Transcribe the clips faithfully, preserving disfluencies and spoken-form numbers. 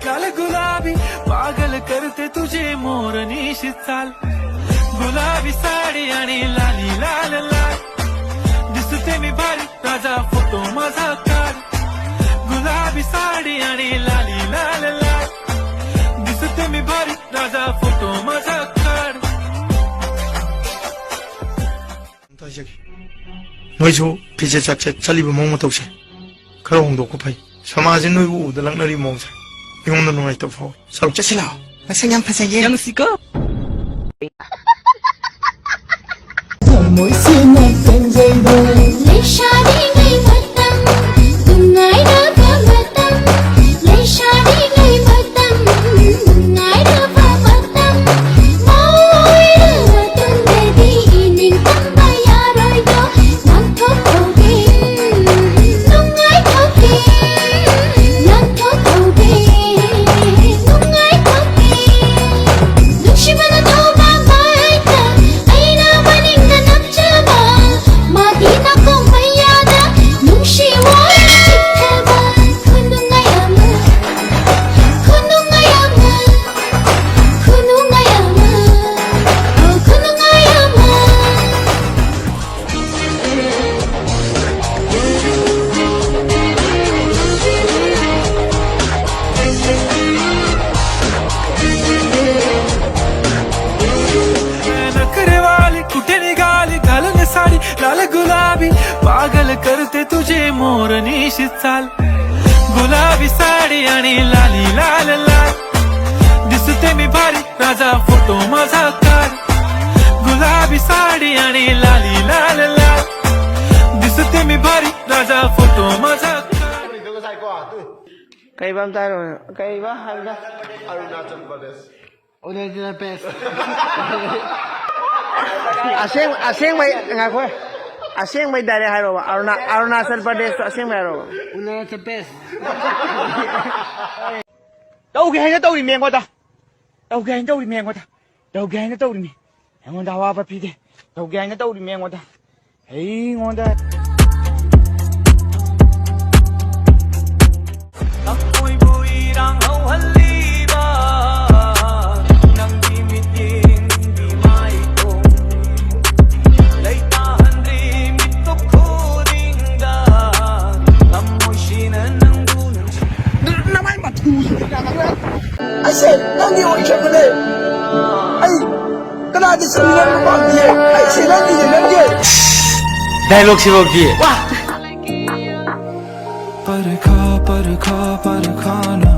लाल गुलाबी पागल करते तुझे मोरनीची चाल. गुलाबी साडी आणि लाली लाल लाल. दिसते मी भारी राजा फोटो माझा काढ. गुलाबी साडी आणि लाली लाल लाल. दिसते मी भारी राजा फोटो माझा काढ. ꯅꯣꯏꯁꯨ ꯐꯤꯖꯦꯠ ꯆꯥꯛꯁꯦꯠ ꯆꯠꯂꯤꯕ ꯃꯑꯣꯡ ꯃꯇꯧꯁꯦ ꯈꯔ ꯍꯣꯡꯗꯣꯛꯄ ꯐꯩ. ꯁꯃꯥꯖꯁꯦ ꯅꯣꯏꯕꯨ ꯎꯕꯗ ꯂꯛꯅꯔꯤꯕ ꯃꯑꯣꯡꯁꯦ ꯑꯩꯉꯣꯟꯗ ꯅꯨꯡꯉꯥꯏꯇꯕ ꯐꯥꯎꯏ. ꯁꯔꯨꯛ ꯆꯠꯁꯤ ꯂꯥꯛꯑꯣ. ꯃꯁꯛ ꯌꯥꯝ ꯐꯖꯩꯌꯦ. ꯌꯥꯝ ꯅꯨꯡꯁꯤꯀꯣ. ꯊꯃꯣꯏꯁꯤꯅ ꯄꯦꯟꯖꯩꯕ. ꯂꯩꯁꯥꯔꯤꯉꯩ ꯃꯇꯝ, ꯅꯨꯡꯉꯥꯏꯔꯕ ꯃꯇꯝ. ꯂꯩꯁꯥꯔꯤꯉꯩ ꯃꯇꯝ, ꯅꯨꯡꯉꯥꯏꯔꯕ ꯃꯇꯝ. ꯃꯧ ꯑꯣꯏꯔꯕ ꯇꯨꯡꯗꯗꯤ ꯅꯤꯡꯇꯝꯕ ꯌꯥꯔꯣꯏꯗꯣ. ꯅꯥꯟꯊꯣꯛꯍꯧꯒꯦ, ꯅꯨꯡꯉꯥꯏꯊꯣꯛꯀꯦ, ꯅꯥꯟꯊꯣꯛꯍꯧꯒꯦ, ꯅꯨꯡꯉꯥꯏꯊꯣꯛꯀꯦ. ꯅꯨꯡꯁꯤꯕꯅ ꯊꯧꯕ ꯃꯩꯇ, ꯑꯩꯅ ꯃꯅꯤꯡꯗ ꯅꯞꯆꯕ. ꯃꯥꯒꯤ ꯅꯥꯀꯣꯡ ꯃꯌꯥꯗ ꯅꯨꯡꯁꯤ ꯋꯥꯔꯤ ꯆꯤꯊꯕ. ꯈꯨꯅꯨꯡꯉꯥꯏ ꯑꯃ, ꯈꯨꯅꯨꯡꯉꯥꯏ ꯑꯃ, ꯈꯨꯅꯨꯡꯉꯥꯏ ꯑꯃ, ꯑꯣ, ꯈꯨꯅꯨꯡꯉꯥꯏ ꯑꯃ. नखरेवाली कुठे निघाली घालून साडी लाल गुलाबी पागल करते तुझे मोरनीशी चाल गुलाबी साडी आणि लाली लाल लाल दिसते मी भारी राजा फोटो माझा काढ गुलाबी साडी आणि लाली लाल लाल दिसते मी भारी राजा फोटो माझा काढ ꯀꯩꯕ ꯑꯝꯇ ꯍꯥꯏꯔꯣ? ꯀꯩꯕ ꯍꯥꯏꯕꯗ? ꯑꯔꯨꯅꯥꯆꯜ ꯄ꯭ꯔꯗꯦꯁ. ꯑꯁꯦꯡ ꯑꯁꯦꯡꯕꯩ ꯉꯥꯏꯈꯣ꯫ ꯑꯁꯦꯡꯕꯩ ꯗꯥꯏꯔꯦꯛ ꯍꯥꯏꯔꯣꯕ꯫ ꯑꯔꯨꯅꯥ ꯑꯔꯨꯅꯥꯆꯜ ꯄ꯭ꯔꯗꯦꯁꯇꯣ ꯑꯁꯦꯡꯕꯩ ꯍꯥꯏꯔꯣꯕ꯫ ꯎꯅꯔ ꯆꯠꯄꯦꯁ꯫ ꯇꯧꯒꯦ ꯍꯥꯏꯅ ꯇꯧꯔꯤꯃꯦ ꯑꯩꯉꯣꯟꯗ꯫ ꯇꯧꯒꯦ ꯍꯥꯏꯅ ꯇꯧꯔꯤꯃꯦ ꯑꯩꯉꯣꯟꯗ꯫ ꯇꯧꯒꯦ ꯍꯥꯏꯅ ꯇꯧꯔꯤꯃꯦ꯫ ꯑꯩꯉꯣꯟꯗ ꯑꯋꯥꯕ ꯄꯤꯗꯦ꯫ ꯇꯧꯒꯦ ꯍꯥꯏꯅ ꯇꯧꯔꯤꯃꯦ ꯑꯩꯉꯣꯟꯗ꯫ ꯑꯩꯉꯣꯟꯗ ꯂꯐꯣꯏꯕꯨ ꯏꯔꯥꯡ ꯍꯧꯍꯜꯂꯤ꯫ ꯁꯦ, ꯅꯪꯒꯤ ꯑꯣꯏꯈ꯭ꯔꯕꯅꯦ꯫ ꯑꯩ ꯀꯅꯥꯒꯤ ꯁꯟꯗ ꯄꯥꯝꯗꯤꯌꯦ? ꯑꯩ ꯁꯤ ꯅꯪꯒꯤꯅꯦ, ꯅꯪꯒꯤ꯫ ꯗꯥꯏꯂꯣꯛꯁꯤꯐꯧꯗꯤ꯫ ꯋꯥ! परखा परखा परखाना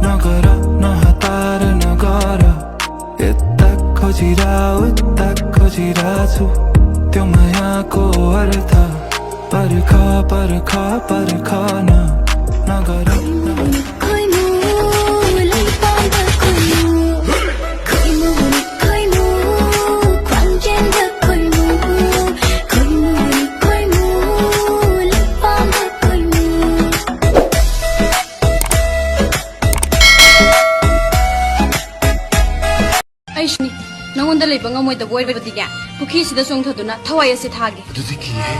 नगरा नहतार नगारा इत्तक खोजिरा उत्तक खोजिरा छु त्यो मायाको अर्थ परखा परखा परखाना नगरा ꯑꯩꯁꯨꯅꯤ꯫ ꯅꯉꯣꯟꯗ ꯂꯩꯕ ꯉꯝꯃꯣꯏꯗꯕ ꯑꯣꯏꯔꯕꯗꯤꯅꯦ, ꯄꯨꯈ꯭ꯔꯤꯁꯤꯗ ꯆꯣꯡꯊꯗꯨꯅ ꯊꯋꯥꯏ ꯑꯁꯤ ꯊꯥꯒꯦ꯫ ꯑꯗꯨꯗꯤ ꯀꯤꯍꯦ꯫